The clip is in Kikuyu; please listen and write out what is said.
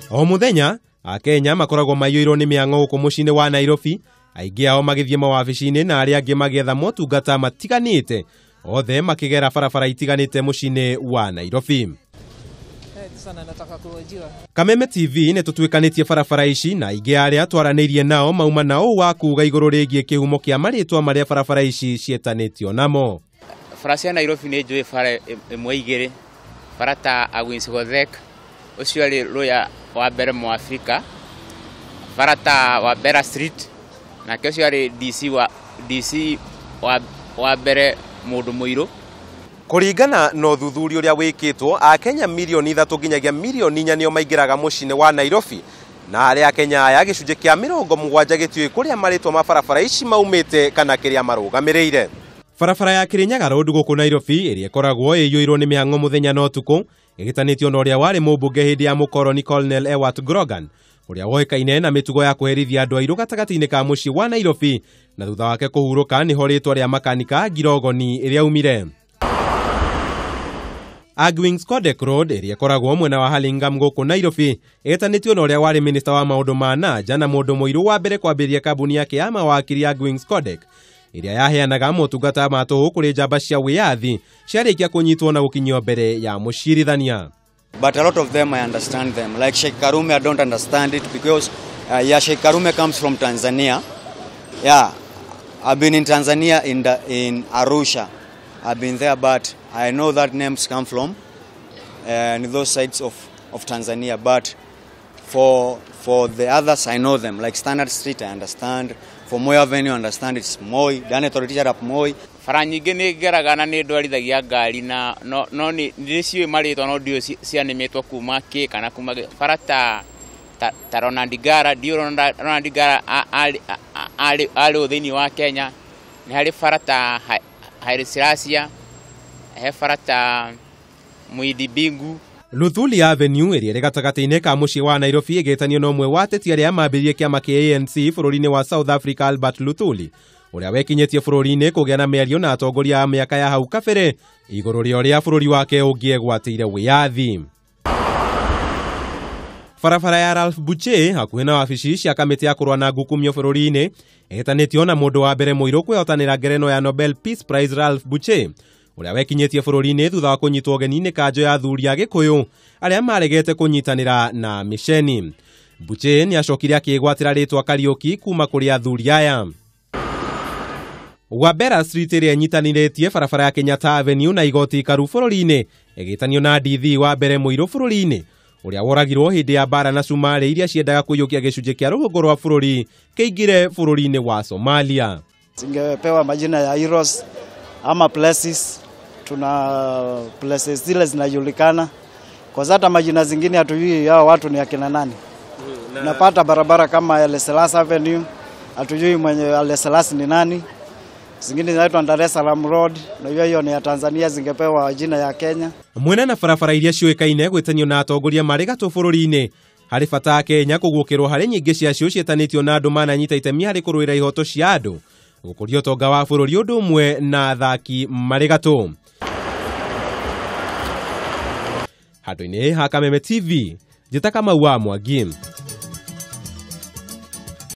O muthenya Akenya makoragwo maiyũirwo nĩ mĩang'o gũkũ mũciĩ-inĩ wa Nairobi, aingĩ ao magĩthiĩ mawabici-inĩ na arĩa angĩ magĩetha motungata matiganĩte, othe makĩgera barabara itiganĩte mũciĩ-inĩ wa Nairobi. Kameme TV nĩ tũtuĩkanĩtie barabara ici na aingĩ arĩa twaranĩirie nao mauma na ũũ wa kuga igũrũ rĩgiĩ kĩhumo kĩa marĩtwa marĩa barabara ici ciĩtanĩtio namo. Bara cia Nairobi nĩ njũĩ bara ĩmwe igĩrĩ, bara ta Argwings Kodhek ũcio arĩ lawyer wa mbere mu Afrika, bara ta Wabera Street nake ũcio arĩ DC wa mbere mũndũ mũirũ. Kũringana na ũthuthuria ũrĩa wĩkĩtwo, Akenya mirioni 3 nginyagia mirioni 4 nĩo maingĩraga mũciĩ-inĩ wa Nairobi, na arĩa Akenya aya gĩcunjĩ kĩa 70 gĩtiũĩ kũrĩa marĩtwa ma barabara ici maumĩte kana kĩrĩa marũgamĩrĩire. Barabara ya Kirinyaga Road gũkũ Nairobi ĩrĩa ĩkoragwo ĩiyũirwo nĩ mĩhang'o mũthenya na ũtukũ ĩgĩtanĩtio na ũrĩa warĩ mũmbunge hĩndĩ ya mũkoroni Colonel Ewart Grogan, ũrĩa woĩkaine na mĩtugo ya kũherithia andũ airũ gatagatĩ-inĩ ka mũciĩ wa Nairobi, na thutha wake kũhurũka nĩho rĩtwa rĩa makanika Ngirogoni ĩrĩa aumire. Argwings Kodhek Road ĩrĩa ĩkoragwo mwena wa Hurlingham gũkũ Nairobi ĩtanĩtio na ũrĩa warĩ minista wa maũndũ ma na nja na mũndũ mũirũ wa mbere kwambĩrĩria kambuni yake ya mawakiri Argwings Kodhek ĩrĩa yaheanaga motungata ma tũhũ kũrĩ njamba cia wĩyathi ciarĩkia kũnyitwo na gũkinyio mbere ya mũcirithania. But a lot of them I understand them. Like Sheikh Karume, I don't understand it because yeah, Sheikh Karume comes from Tanzania. Yeah, I've been in Tanzania in Arusha. I've been there, but I know that names come from those sides of Tanzania. But for the others, I know them. Like Standard Street, I understand. For Moi Avenue, I understand it's Moi. Daniel Toroitich arap Moi. Bara nyingĩ nĩ ngeraga na nĩ ndwarithagia ngari na no nĩ ndĩciũĩ marĩtwa no ndiũĩ cianĩmĩtwo kuma kĩ kana kuma kĩ. Bara ta Ronald Ngala, ndiũĩ Ronald Ngala arĩ thĩinĩ wa Kenya. Nĩ harĩ bara ta Haile Selassie, he bara ta Muhindi Mbingu. Luthuli Avenue ĩrĩa ĩrĩ gatagatĩ-inĩ ka mũciĩ wa Nairobi ĩgĩtanio na ũmwe wa ateti arĩa mambĩrĩirie kĩama kĩa ANC bũrũri-inĩ wa South Africa Albert Luthuli, ũrĩa wekinyĩtie bũrũri-inĩ kũgĩa na mĩario na atongoria a mĩaka ya hau kabere igũrũ rĩa ũrĩa bũrũri wake ũngĩegwatĩire wĩyathi. Barabara ya Ralph Boucher hakuhĩ na wabici cia kamĩtĩ ya kũrũa na ngukumio bũrũri-inĩ ĩhĩtanĩtio na mũndũ wa mbere mũirũ kwĩhotanĩra ngerenwa ya Nobel Peace Prize Ralph Boucher, ũrĩa wekinyĩtie bũrũri-inĩ thutha wa kũnyitwo ũgeni nĩ kanjũ ya athuri a Gĩkũyũ arĩa maregete kũnyitanĩra na mĩceni. Boucher nĩ acokire akĩgwatĩra rĩtwa Kariũki kuma kũrĩ athuri aya. Wabera Street ĩrĩa ĩnyitanĩrĩtie barabara ya Kenyatta Avenue na igoti ikaru bũrũri-inĩ ĩgĩtanio na ndithi wa mbere mũirũ bũrũri-inĩ ũrĩa woragirwo hĩndĩ ya mbara na Cumarĩ iria ciendaga kũiyũkia gĩcunjĩ kĩa rũgongo rwa bũrũri kĩingĩre bũrũri-inĩ wa Somalia. Zingepewa majina ya heroes ama places, tuna places zile zinajulikana, kwa hata majina zingine hatujui hao watu ni akina nani. Napata barabara kama Haile Selassie Avenue, hatujui mwenye Haile Selassie ni nani. Zingine zinaitwa Dar es Salaam Road, na hiyo ni ya Tanzania, zingepewa jina ya Kenya. Mwena na barabara iria ciũĩkaine gwĩtanio na atongoria marĩ gatũ bũrũri-inĩ harĩ bata Kenya kũguũkĩrwo harĩ nyingĩ ciacio ciĩtanĩtio na andũ mananyita itemi harĩ kũrũĩra ihoto cia andũ, gũkũria ũtonga wa bũrũri ũndũ ũmwe na athaki marĩ gatũ. Handũ-inĩ ha Kameme TV, njĩta Kamau wa Mwangi.